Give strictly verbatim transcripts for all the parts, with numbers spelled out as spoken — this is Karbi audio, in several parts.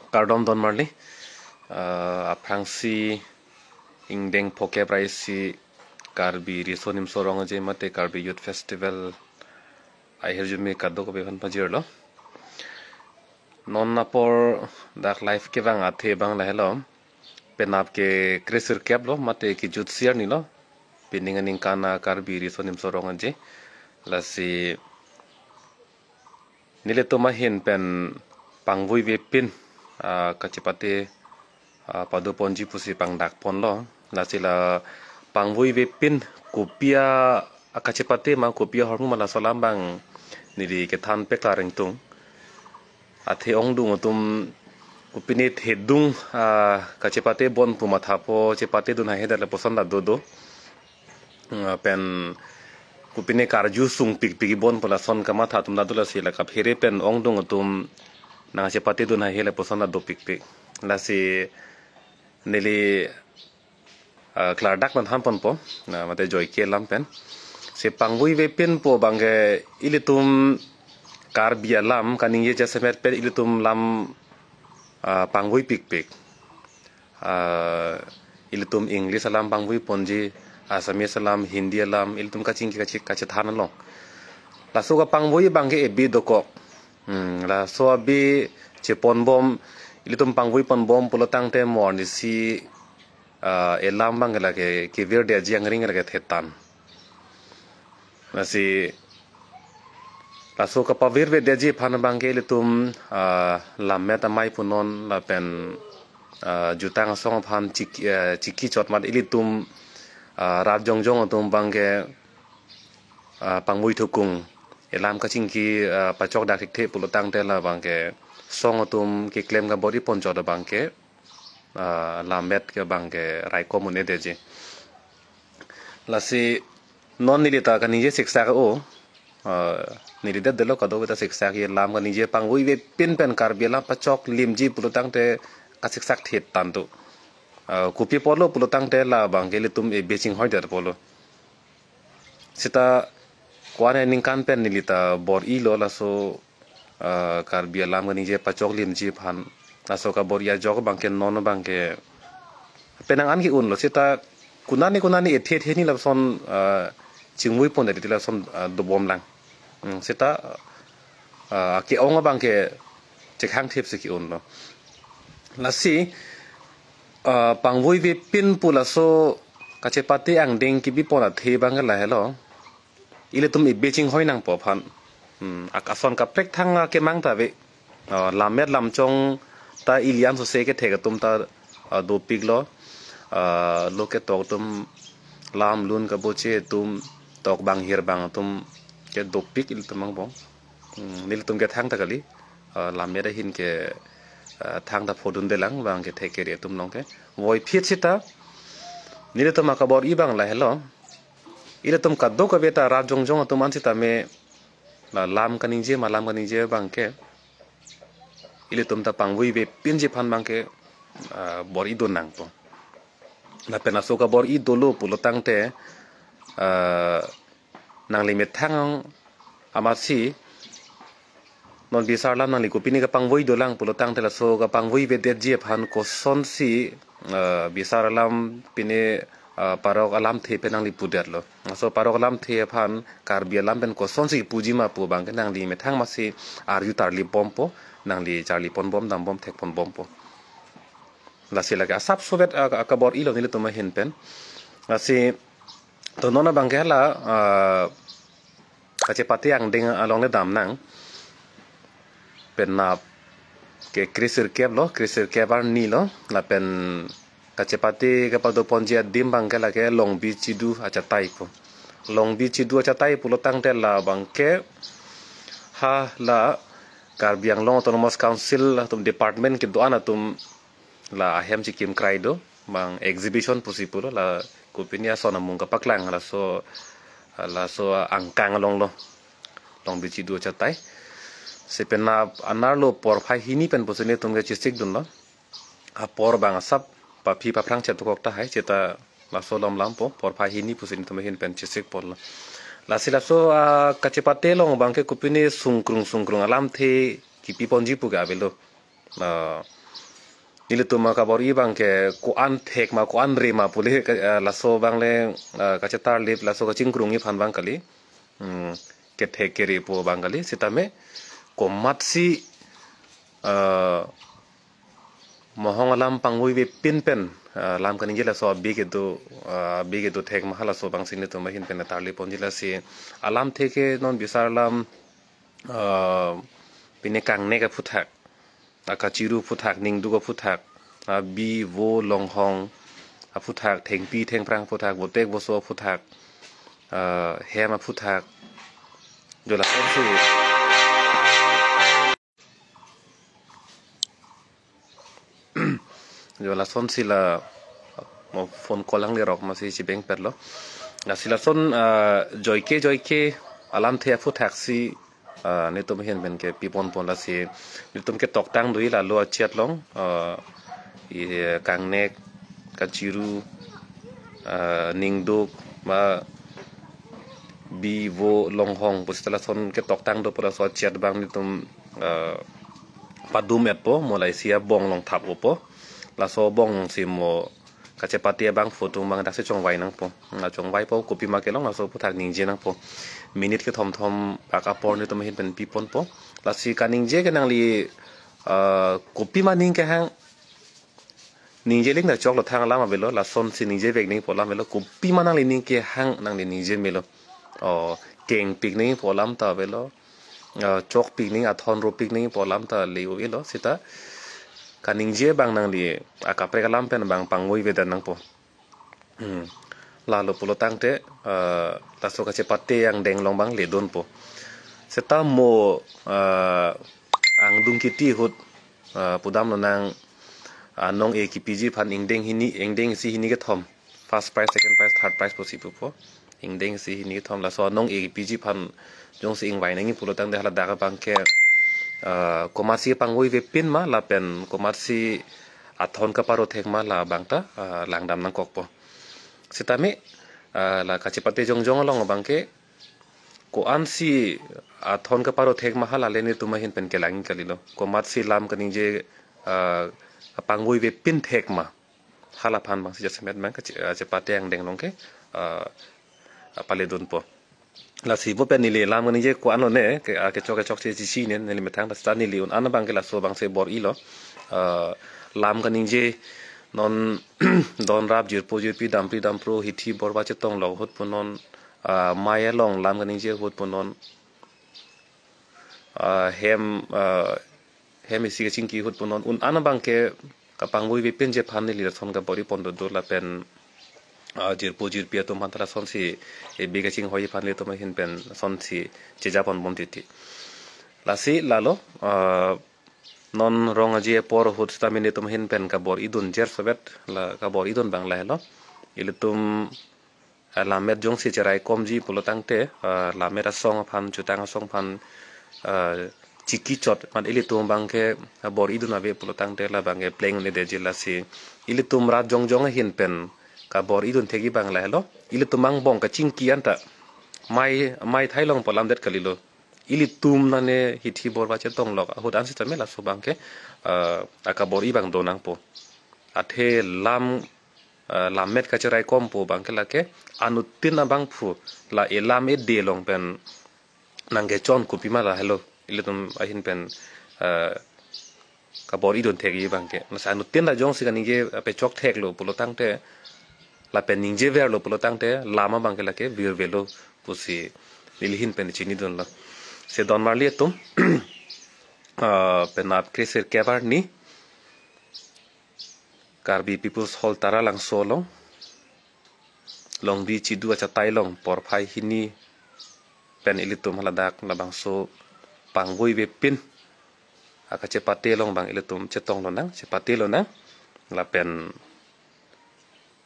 Kardom don marli. Ah, aphrangsi ingdeng phokep ra isi Karbi Riso Nimso Rong Aje mate Karbi Youth Festival ahirjume kadokave aphan pajirlo. Non apor dak live kevang athe abang lahelo. Penap ke kresirkep lo mate kejut isi arni lo. Pining aningkan a Karbi Riso Nimso Rong Aje. Lasi nelitum ahin pen pangvui vepin, ah, kachepate, ah, padoponji pusi pangdakponlo. Lasi la pangvui vepin kopi a, ah, kachepate ma kopi ahormu ma laso alam abang neli kethan peklar ingtung. Athe ongdung atum kopine thedung, ah, kachepate bon pu mathapo, chepatedun haihe det lapuson ta dodo. Ah, pen kopine karju sungpikpik bon pu lason kamatha atum ta do, lasi la kaphere pen ongdung atum nangchepatedun haihe lapuson ta dopikpik. Lasi neli, ah, klardak nangthanponpo, ah, mate joike alam pen. Si pangvui vepin pu abangke ilitum Karbi alam kaningje jasemet pen ilitum lam, ah, pangvui pikpik. Ah, ilitum English alam pangvui ponji, Assamese alam, Hindi alam, ilitum kachingki kachi-, kachethan along. Laso kapangvui abangke ebe dokok. Hmm, laso abe cheponbom, ilitum pangvui ponbom pulo tangte mo arnisi, ah, elam abangke lake kevirdetji angring lake thetan. Lasi laso kapavirvedetji aphan abangke ilitum, ah, lammet amei punon lapen, ah, jutang asong aphan chik-, ah, chiki chot mat ilitum, ah, rat jongjong atum abangke, ah, pangvui thukung. Elam kachingki, ah, pachokdak thekthe pulo tangte la abangke song atum keklem kabor-i pon chot abangke, ah, lammet ke abangke raikom un-edetji. Lasi non neli ta kaningje siksak o, ah, neli det detlo kadokave ta siksak ye lam kaningje pangvui vepin pen Karbi alam pachoklimji pulo tangte kasiksak thetan tu. Ah, kopi apotlo pulo tangte la abangke ilitum ebe chinghoi det apotlo. Seta ko-an aningkan pen neli ta bor-ilo laso, ah, Karbi alam kaningje pachoklimji aphan. Laso kabor-i ajok abangke non abangke penang an ke-unlo. Seta konane konane ethe ethe ni lapuson, ah, chingvui pondet lapuson, ah, dobomlang. Hmm, seta, ah, ke-ong abangke chekhang thip si ke-unlo. Lasi, ah, pangvui vepin pu laso kachepate angdeng kebipon athe abangke lahelo. Ilitum ebe chinghoi nangpo aphan. Hmm, ak-, ason kaprek thang akemang ta ave. Ah, lammet lamchong ta ili an sose kethek atum ta, ah, dopiklo. Ah, lo ketok atum lam lun kaboche atum tok bang hir bang atum ke dopik ilitum angbong. Hmm, nelitum ke thangta kali. Ah, lammet ahin ke, ah, thangta phodundelang abangke thek kere atum along ke. Voiphit seta nelitum akabor-i abang lahelo. Ilitum kadokave ta rat jongjong atum an sitame la lam kaningje ma lam kaningje abangke ilitum ta pangvui vepinji aphan abangke, ah, bor-idun nangpo. Lapen laso kabor-i dolo pulo tangte, ah, nangli methang amatsi non bisar alam nangli kopine kapangvui dolang pulo tangte laso kapangvui vedetji aphan kosonsi, ah, bisar alam pine, ah, parok alamthe pen nangli pudetlo. Laso parok alamthe aphan Karbi alam pen kosonsi puji ma pu abangke nangli methang amatsi arju tarlipbompo, nangli charliponbom dambom thekponbompo. Lasi lake asap sovet, ah, akabor-ilo nelitum ahin pen. Lasi to non abangke la, ah, kachepate angdeng along le damnang. Penap ke kresirkep lo, kresirkep arni lo, lapen kachepate kapadoponji adim abangke lake Longbi Chidu Achatai pu. Longbi Chidu Achatai pulo tangte la abangke ha la Karbi Anglong Autonomous Council atum department kedo-an atum la ahem chikim krai do, bang exhibition pusi pulo, la kopine ason amung kapaklang laso, laso angkang along lo. Longbi Chidu Achatai. Si penap anerlo porphai hini pen pusi nelitum ke chesikdunlo. Apor abang asap paphi paphrang chetokok tahai, seta laso lom lampo, porphai hini pusi nelitum ahin pen chesikponlo. Lasi laso, ah, kachepate along abangke kopine sungkrung sungkrung alamthe kipiponji pu ke avelo. Ah, nelitum akabor-i abang ke ko-an thek ma, ko-an re ma pule, ah, laso abang le, ah, kachetarlip, laso kachingkrungji aphan abang kali. Hmm, kethek kere pu abang kali. Sitame komatsi, ah, mohong alam pangvoivepin pen, ah, lam kaningje laso abi kedo, ah, abi kedo thek ma, halaso abangsi nelitum ahin pen tarlip ponji. Lasi alamthe ke non bisar alam, ah, pine kangnek aphuthak, akachiru aphuthak, ningduk aphuthak, abi vo longhong aphuthak, thengpi thengphrang aphuthak, botek boso aphuthak, ah, hem aphuthak, jo lasonsi, jo lasonsi la mo phone call ang lerok masi chibeng perlo. Lasi lason, ah, joike joike alamthe aphuthaksi, ah, nelitum ahin pen ke pipon pon. Lasi nelitum ketoktang do-i lalo achet along, ah, i kangnek, kachiru, ah, ningduk, ma abi vo longhong pusita lason ketoktang dopo. Laso achet abang nelitum, ah, padum-etpo, mo laisi abong along thap-opo. Laso abong alongsi mo kachepate abang photo abang daksi chongvai nangpo. Na chongvaipo, kopima kelong laso aphuthak ningje nangpo. Minute kethom thom ak apor nelitum ahin pen piponpo. Lasi kaningje ke nangli, ah, kopima ning kehang, ningje ling na choklo, thang alam avelo, lasonsi ningjevek nangpo alam avelo, kopima nangli ning kehang nangli ningje melo. O, kengpik nangpo alam ta avelo, ah, chokpik nang, athon ropik nangpo alam ta le avelo. Sita kaningje abang nangli akaprek alam pen abang pangvoivedet nangpo. Hmm. Lalo pulo tangte, ah, laso kachepate angdeng along abang ledunpo. Seta mo, ah, angdung kiti ahut, ah, pudamlonang, ah, anong-e kipiji aphan ingdeng hini, ingdeng isi hini kethom. First prize, second prize, third prize pusi pupo. Ingdeng isi hini kethom, laso anong-e kipiji aphan jongsi ingvai nangji pulo tangte haladak abang ke, ah, komatsi pangvoivepin ma lapen komatsi athon kaparo thek ma labang ta, ah, langdam nangkokpo. Sitame, ah, la kachepate jongjong along abang ke ko-ansi athon kaparo thek ma hala le nelitum ahin pen kelang kalilo. Komatsi lam kaningje, ah, pangvoivepin thek ma, hala aphan abangsi jasemet abang kache-, ah, chepate angdeng along ke, ah, paledunpo. Lasi bo pen neli lam kaningje ko-an lone ke, ah, kechok kechokche chechine neli methang, ta seta neli un-an abang ke laso abangsi bor-ilo. Ah, lam kaningje non don rap, jirpo jirpi, dampri dampro, hithi borba chetonglok ahut punon, ah, mei along lam kaningje ahut punon, ah, hem, ah, hem isi kachingki ahut punon, un-an abang ke kapangvoivepi aphan neli lason kabor-i pon dodo lapen, ah, jirpo jirpi atum aphan ta lasonsi, eh, abi kachinghoi aphan nelitum ahin pen lasonsi cheja ponbom titi. Lasi lalo, ah, non rong aje apor ahut sitame nelitum ahin pen kabor-idun jer sovet, la kabor-idun abang lahelo. Ilitum, ah, lammet jongsi cheraikomji pulo tangte, ah, lammet asong aphan, chutang asong aphan, ah, chiki chot, mat ilitum abang ke, ah, bor-idun ave pulo tangte labang ke pleng un-edetji. Lasi ilitum rat jongjong ahin pen kabor-idun thekji abang lahelo. Ilitum angbong kachingki anta mei, mei thai longpo alamdet kalilo. Ilitum nane hithi borba chetonglok ahut an sitame laso abang ke, ah, akabor-i abang do nangpo. Athe lam, ah, lammet kacheraikompo abang ke lake anuttin abangphu, la elam ede along pen nangkechon kopima lahelo, ilitum ahin pen, ah, kabor-idun thekji abang ke. Lasi anuttin ta jongsi kaningje, ah, pechok theklo pulo tangte, lapen ningjeverlo pulo tangte, lam abang ke lake virvelo pusi neli ahin pen chinidunlo. Se don marli atum, ah, penap kre sirkep arni Karbi People's Hall Taralangso along, Longri Chidu achatai along porphai hini pen ilitum haladak labangso pangvoivepin akachepate along abang ilitum chetonglonang, chepatelonang, lapen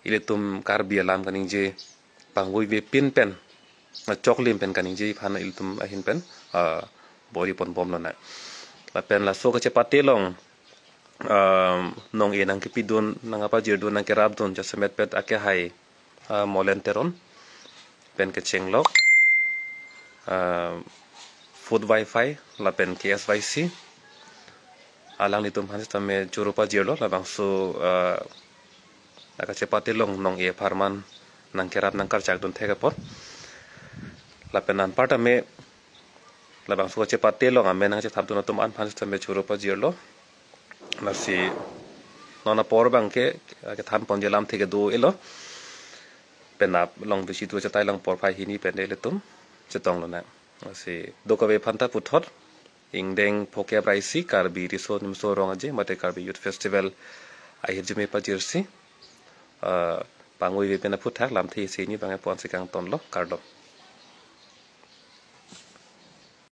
ilitum Karbi alam kaningje pangvoivepin pen, ah, choklim pen kaningje aphan ilitum ahin pen, ah, bor-i ponbomlonang. Lapen laso kachepate along, ah, nong-e nangkepidun, nangkapajirdun, nangkerapdun jasemetpet akehai, ah, Molen Teron pen kechenglok, ah, Food Wi-Fi lapen K S Y C, Alanglitum aphan sitame choro pajirlo, labangso, ah, nangkachepate long nong-e apharman nangkerap nangkarchak dun thek apot. Lapen anparta me labangso kachepate long amen nangchethap dun atum an aphan sitame choro pajirlo. Lasi non apor abangke, ah, kethan ponji alamthe kedo-elo. Penap long bisi tu chetai long porphai hini pen ilitum chetong lonang. Lasi dokave aphanta puthot ingdeng phokep ra isi Karbi Riso Nimso Rong Aje mate Karbi Youth Festival ahirjume pajirsi, ah, pangvoi pen aphuthak lamthe isi hini abang ponsi kangtonlo, kardom.